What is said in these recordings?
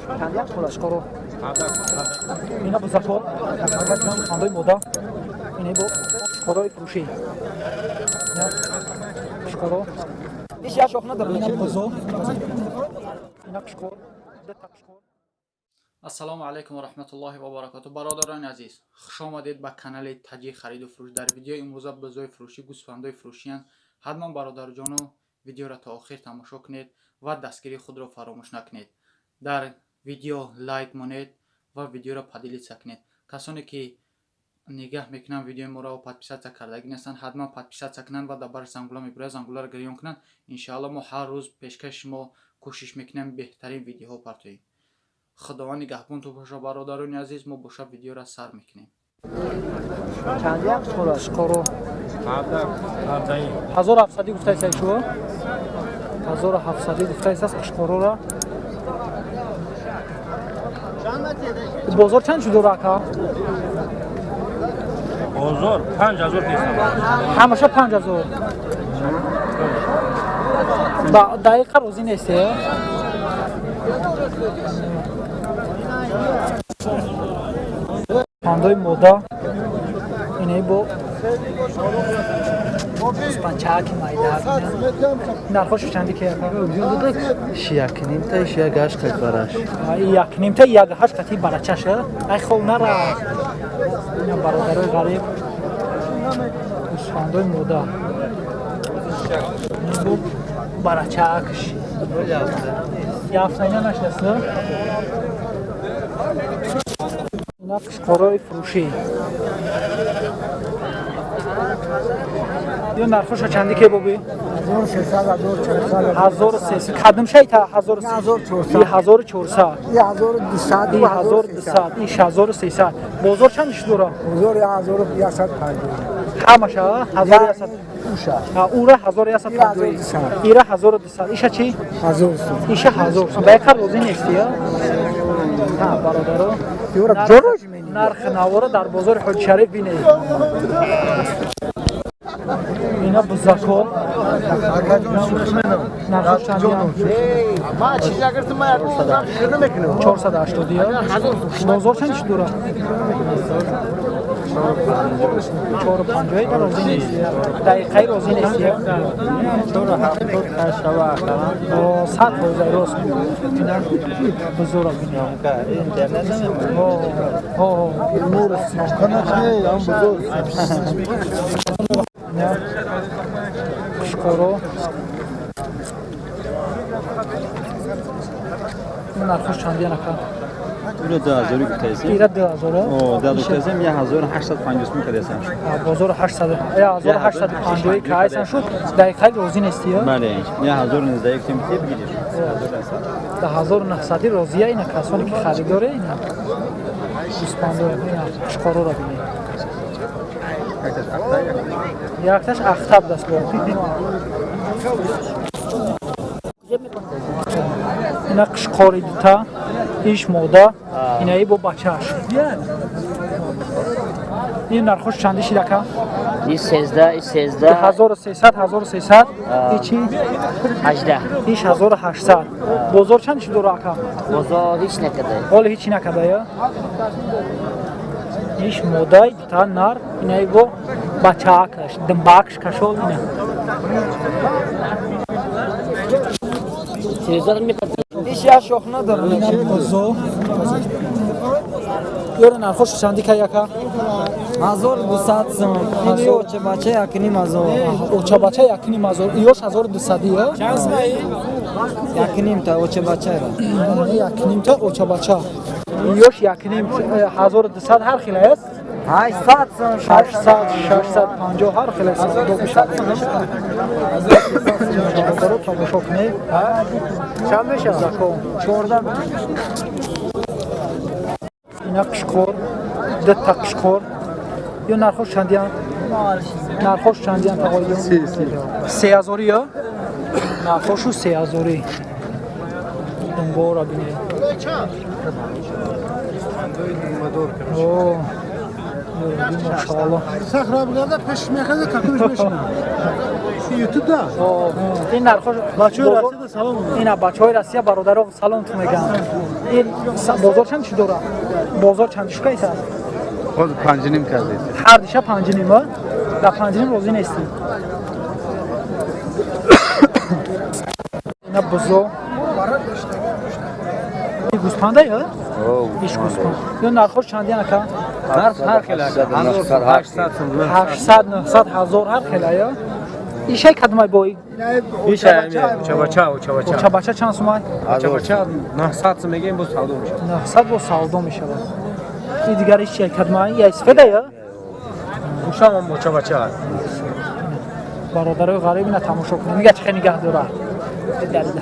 Қушқоро. Ина бузако. Хандои мода. Ина бо қушқорои фурӯшӣ. Қушқоро. Ина бузо. Ина қушқор. Дата қушқор. Ассалому алайкум ва раҳматуллоҳи ва баракоту. Бародарони азиз, хуш омадед ба канали Таҷик хариду фурӯш. Дар видеои имрӯза бузои фурӯшӣ, гӯсфандои фурӯшиянд. Ҳатман бародарҷону видеоро то охир тамошо кунед ва дастгирии худро фаромӯш накунед. Дар видео лайк монед ва видеоро поделиться кунед. Касоне ки нигаҳ мекунанд видеои моро ва подписаться кардагӣ нестанд, ҳатман подписаться кунанд ва дар бари зангула мебурад, зангуларо гирён кунанд. Иншаалло мо ҳар рӯз пешкаши шумо кӯшиш мекунем беҳтарин видеоҳо партоем. Худованд нигаҳбонтон бошад бародарони азиз, мо бошад видеоро сар мекунем. Чанд як қушқоро? 1700 гуфтаи шумо? 1700 гуфтаи аст қушқорора. Бозор чанд шуд ака? Бозор 5000 дестам. Ҳамаша 5000. Ба дақиқа розӣ нестӣ? Пандои мода ине бо панчаки майда. Нархош чанди ки ака? Якнимта як ҳашт қат бараш. Якнимта як ҳашт қати барачаш. Ай хол нара. Ина бародарои ғариб гӯсфандои мода. Бо барачакш. Яфтайна нашдаст? Ина қушқорои фурӯшӣ. Ё нархоша чанди ке боби? 1300, 1400. 1300. Кадом шайта 1400. 1400. 1200. 1200. 1300. Бозор чанд иш дора? Бозор 1150. Ҳамаша 1100. Уша. Ура 1150. Ира 1200. Иша чи? 1000. Иша 1000. Ба якар розӣ нестӣ, я? Ҳа, бародаро. Нархи навора дар бозори Ҳоҷи Шариф бинед. Ина бузако. Нархош чанд? 480. Бозор чанд иш дора? 450 розӣ нестӣ. Дақиқаи розӣ нестӣ. 100 фоиза рост. Ина бузора бинед. Қушқоро. Нархош чандиян ака? Ира 2000 гуфтаисем. Ира 2000? О, 2000 гуфтаисем, 1850 сум кардасам. Бозор 800, 1850 ки айсан шуд, дақиқаи розӣ нестӣ? Бале, 1019 гуфтем ки бигириш. 1900 розия ина касоне ки харидоре ина. Гӯсфандоре ина қушқороро бинед. Якташ ахтаб даст бо. Ина қушқори дута, иш мода, инаи бо бачааш. Ин нархош чанди шид ака? 13, 13. 1300, 1300. И чи? 18. Иш 1800. Бозор чанд шид дора ака? Бозор ҳеч накарда. Ҳоло ҳеч накарда, я? Иш модай дута нар, инаи бо бачаакаш, димбакш кашол ина. Иш я шох надорам. Ина бузо. Ёра нархош чанди ка яка? 1200 сум. Ин оча бача 1500. Оча бача 1500. Иёш 1200 я? Якним та оча бача. Якним та оча бача. Иёш 1500 ҳар хел аст? 800 сум, 800, 650 ҳар хел аст. Ду бишад. Бародаро тамошо кунед. Чанд мешавад? 14. Ина қушқор, дата қушқор. Ё нархош чандиян? Нархош чандиян тағоён? 3000 ё? Нархошу 3000. Думбора бинед. О, машаалло. Сахра бигада пеш мехаза какуш мешина. Ютубда. Ин нархош Бачаҳои Россияда салом. Ина бачаҳои Россия бародаро салом ту мегӯянд. Ин бозор чанд ши дора? Бозор чанд шука иса? Ҳозир 5,5 кардед. Ҳар диша 5,5, а? Дар 5,5 розӣ нестӣ. Ина бузо. Ин гӯспанда ё? Иш гӯспанд. Ё нархош чандиян ака? Нарх ҳар хел ака. 800 сум. 800, 900, 1000 ҳар хела ё? Ишай кадмай бо? Иша чабача, чабача. Чабача чанд сумай? Чабача 900 сум мегем, боз савдо мешавад. 900 бо савдо мешавад. И дигариш чи кадмай? Я сфеда ё? Гӯшам бо чабача. Бародарои ғариб ина тамошо кунед. Нига чӣ хел нигаҳ дорад. Далда.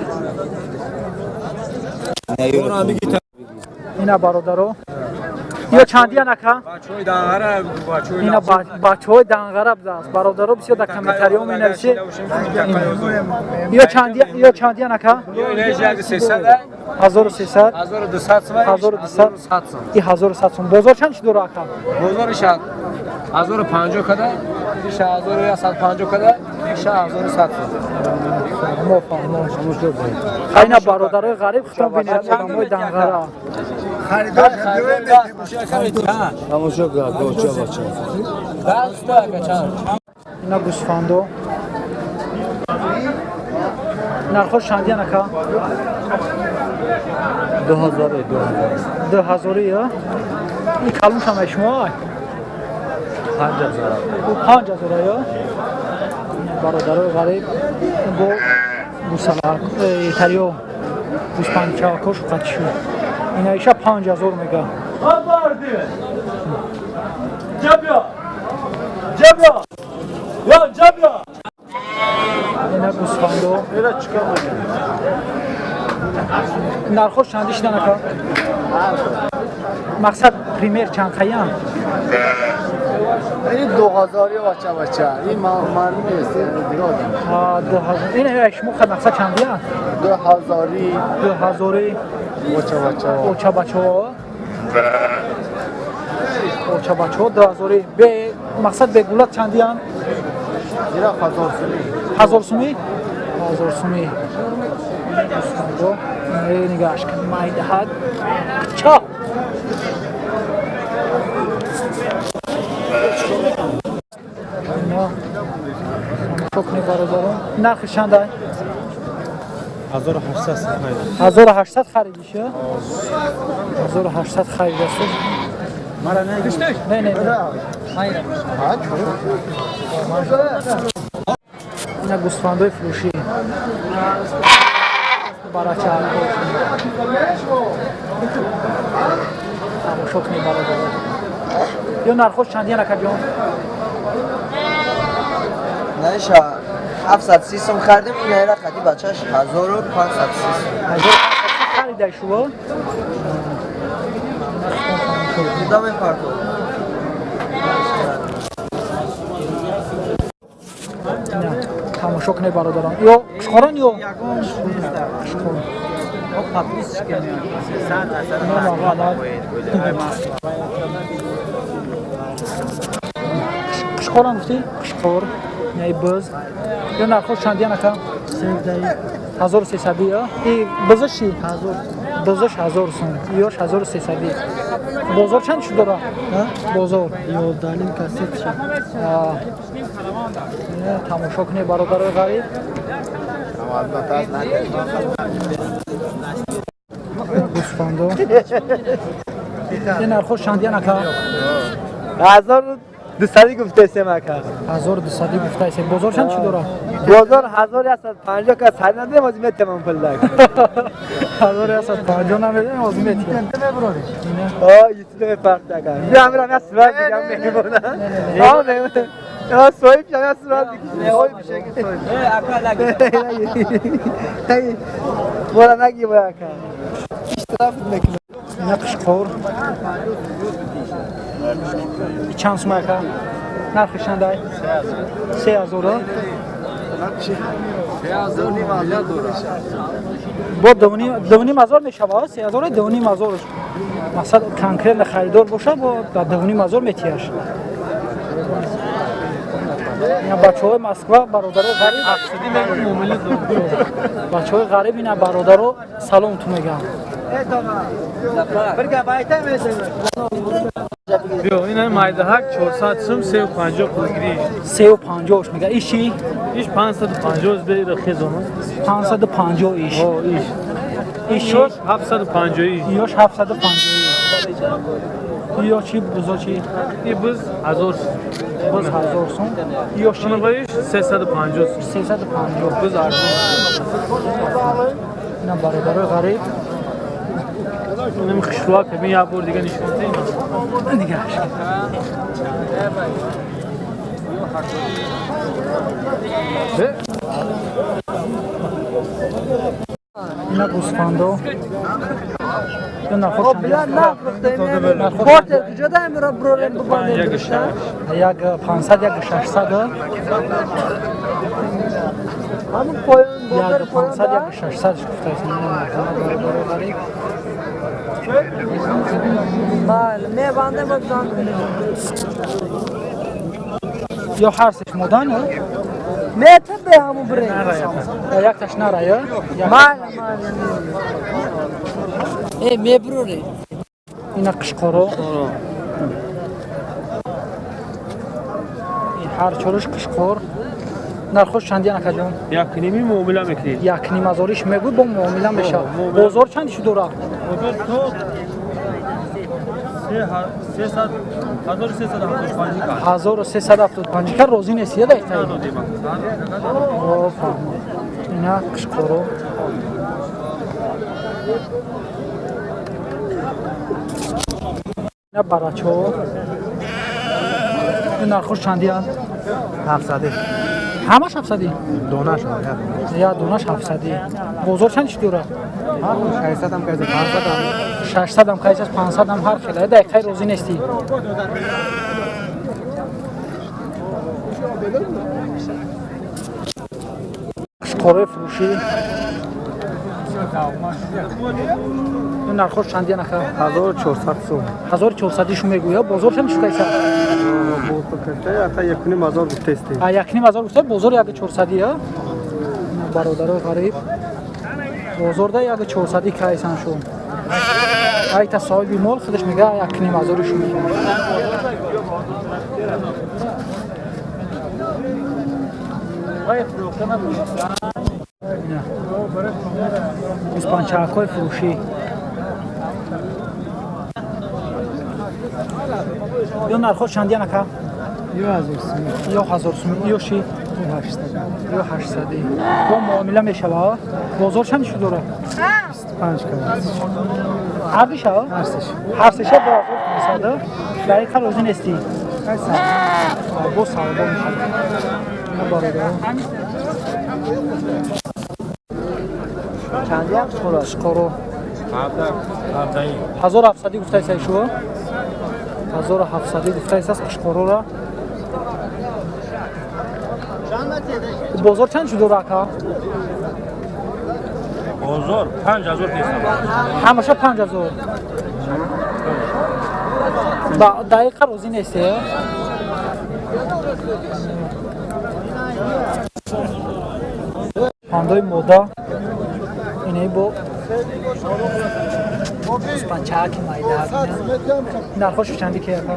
Ина бародаро. Ё чандиян ака? Бачаҳои Данғара, бачаҳои Ина бачаҳои Данғара будааст. Бародаро бисёр дар комментариҳо менависед. Ё чандия, ё чандиян ака? Ё инаиш 1300, 1300, 1200 сум, 1200, 100 сум. И 1100 сум. Бозор чанд чӣ дора ака? Бозориш 1050 када, иша 1150 када, иша 1100 сум. Мо фаҳмон. Ина бародарои ғариб хитоб бинед одамои Данғара. Тамошо кар, бача бача. Ина гӯсфандо. Нархош чандиян ака? 2000, 2000. 2000 ё? И калон шамай шумо ай? 5000. Ӯ 5000 ё? Бародарои ғариб бо гӯсалак тариё гӯспандчакош қатишу. Ина иша 5000 мега. Ина гӯсфандо. Нархош чанди шидан ака? Мақсад пример чанд қаян? Ин 2000 бача бача. Ин маълум нест, дигар одам. 2000. Ина шумо хад мақсад чандиян? 2000. 2000. Бача бача. Оча бачаҳо. Оча бачаҳо 2000. Бе мақсад бегулат чандиян? Ира 1000 сумӣ. 1000 сумӣ? 1000 сумӣ. Гӯсфандо. Нигаҳш кун майдаҳад. Ча. Ина тамошо кунед бародарон. Нархи чанд ай? 1800 сум. 1800 харидиш ё? 1800 харидасту. Мара не. Не, не, не. Ина гӯсфандои фурӯшӣ. Барачаҳо. Тамошо кунед бародарон. Ё нархош чандиян ака ҷон? Наиша 730 сум хардим, ин айра қади бачаш 1530 сум. 1530 харидай шумо? Куда мепартов? Ина тамошо кунед бародарон. Ё қушқорон ё? Қушқор. Қушқорам гуфтӣ? Қушқор. Ина буз. Ё нархош чандиян ака? 1300 ё? И бузаш чи? Бузаш 1000 сум. Ёш 1300. Бозор чанд шуд дора? Бозор. 11,5 кассет шуд. Ина тамошо кунед бародарои ғариб. Гӯсфандо. Ин нархош чандиян ака? 1200 гуфтесем ака. 1200 гуфтаесем. Бозор чанд чӣ дора? Бозор 1150 кас ҳар надем, ози метавон пулдак. 1150 намедем, ози метиҳем. О, ютуб мепарт ака. Бия мирам я сурат дигам мемонам. О, мемонам. О, соҳиб шам я сурат бикишем. Соҳиб шеки соҳиб. Э, ака наги. Бора наги бо ака. Иштираф мекунам. Ина қушқор. Чанд сум ака? Нархи чанд ай? 3000. Бо 2,5 ҳазор мешавад, 3000, 2,5 ҳазор. Мақсад конкретно харидор бошад, бо дар 2,5 ҳазор метиҳаш. Бачаҳои Москва, бародарои ғариб. Бачаҳои ғариб ина бародаро салом ту мегӯям. Биё, ина майдаҳак 400 сум, 350 пулгирӣ. 350 мега. Иши? Иш 550 бе хезоно. 550 иш. О, иш. Иши 750. Ёш 750. Ё чи бузо чи? И буз 1000 сум. Буз 1000 сум. Ё чи? Иш 350. 350. Буз арзон. Ина бародарои ғариб. Инам хушрӯак бин як бор дига нишон диҳем. Нигаш. Ина гӯсфандо. Портер куҷо даем брорем бубандем? Як 500, як 600. Ҳамун поён бозор як 500, як 600 гуфтааст. Бале, мебандем ва занг мезанем. Ё ҳар сеш модан ё? Мета бе ҳамун бирем. Як таш нара ё? Майла, майла. Э, меброрем. Ина қишқоро. Ҳар чориш қишқор. Нархош чанди акаҷон? Як ними муомила мекунед. Як ним ҳазориш мегӯй бо муомила мешавад. Бозор чанди шу дорад? Бозор то 1375 1375 ка розӣ нест я дақиқа? Ина қишқоро. Ина барачо. Ин нархош чандиянд? 700. Ҳамаш 700? Донаш. Я донаш 700. Бозор чанд шуд дорад? 600 ҳам кайса, 500 ҳам. 600 ҳам кайса, 500 ҳам ҳар хел. Дақиқаи розӣ нестӣ. Қишқорои фурӯшӣ. Ин нархош чандия нака? 1400 сум. 1400 шу мегӯя. Бозор чанд шу кайса? Ата 1500 гуфтаисти. А 1500 гуфта, бозор 1400 я? Бародарои ғариб. Бозорда 1400 кайсан шу. Айта соҳиби мол худаш мега 1500 шу мегӯя. Гӯспанчаакҳои фурӯшӣ. Ё нархош чандия нака? Ё 1000 сум. Ё 1000 сум. Ё ши? 800. Ё 800. Бо муомила мешава? Бозор чанд шу дорад? 25 кам. Ҳар диша? Ҳар сеш. Ҳар сеша 2500. Дақиқа розӣ нестӣ? Бо савдо мешава. Бародар. Чандия қишқоро? Қишқоро. 1700 гуфтаи шу? 1700 гуфтаи қишқорора. Бозор чанд шуд ака? Бозор 5000 тесам. Ҳамаша 5000. Ба дақиқа розӣ нестӣ? Пандои мода инаи бо панчаки майда. Нархош чанди ки ака?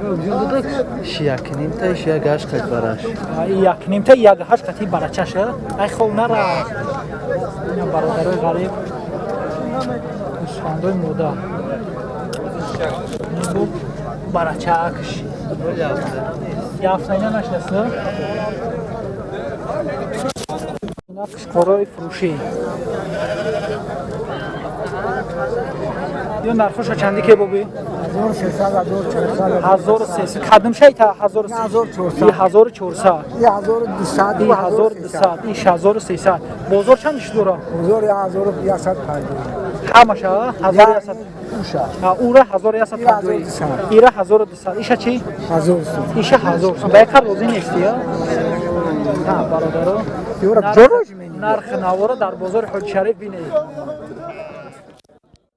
Ши як нимта, иш як ҳашт қат бараш. Як нимта, як ҳашт қати барачаш. Ай хол нара. Ина бародарои ғариб. Гӯсфандои мода. Бо барачакш. Яфтайна нашдаст? Ина қишқорои фурӯшӣ. Ё нархоша чанди ке боби? 1300, 1400. 1300. Кадом шайта 1300? 1400. 1200. 1200. 1300. Бозор чанд иш дора? Бозор 1150. Ҳамаша 1100. Уша. Ура 1150. Ира 1200. Иша чи? 1000 сум. Иша 1000 сум. Ба як розӣ нестӣ, я? Ҳа, бародаро. Юра ҷорож мени. Нарх навора дар бозори Ҳоҷи Шариф бинед.